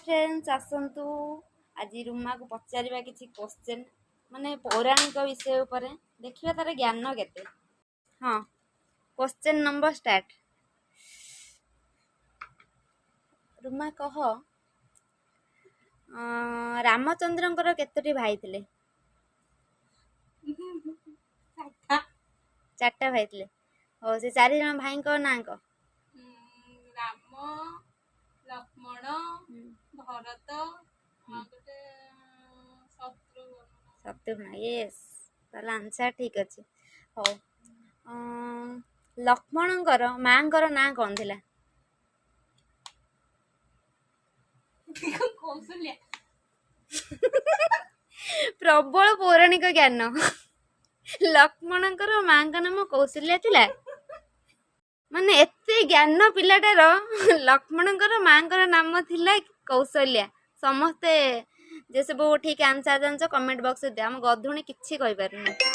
Friends, ଆସନ୍ତୁ ଆଜି ରୁମାକୁ ପଚାରିବା କିଛି କ୍ୱେଶ୍ଚେନ୍, ମାନେ ପୌରାଣିକ ବିଷୟ ଉପରେ। ଦେଖିବା ତାର ଜ୍ଞାନ କେତେ। ହଁ, କ୍ୱେଶ୍ଚେନ୍ ନମ୍ବର ଷ୍ଟାର୍ଟ। ରୁମା, କହ, ରାମଚନ୍ଦ୍ରଙ୍କର କେତୋଟି ଭାଇ ଥିଲେ? ଚାରିଟା। ଚାରିଟା ଭାଇ ଥିଲେ। ହଉ, ସେ ଚାରି ଜଣ ଭାଇଙ୍କ ନାଁ କହ। ରାମ, ଲକ୍ଷ୍ମଣ, ଭରତ ଆଉ ଗୋଟେ ଶତ୍ରୁଘ୍ନ। ଶତ୍ରୁଘ୍ନ, ୟେସ୍। ତାହେଲେ ଆନ୍ସର୍ ଠିକ୍ ଅଛି। ହଉ, ଲକ୍ଷ୍ମଣଙ୍କର ମାଙ୍କର ନାଁ କ'ଣ ଥିଲା? କୌଶଲ୍ୟା। ପ୍ରବଳ ପୌରାଣିକ ଜ୍ଞାନ। ଲକ୍ଷ୍ମଣଙ୍କର ମାଙ୍କ ନାମ କୌଶଲ୍ୟା ଥିଲା। ମାନେ ଏତେ ଜ୍ଞାନ ପିଲାଟାର। ଲକ୍ଷ୍ମଣଙ୍କର ମାଙ୍କର ନାମ ଥିଲା କୌଶଲ୍ୟା। ସମସ୍ତେ ଯେ ସବୁ ଠିକ୍ ଆନ୍ସର୍ ଜାଣିଛ, କମେଣ୍ଟ ବକ୍ସରେ ଦିଅ। ଆମ ଗଧୁଣୀ କିଛି କହିପାରୁନି।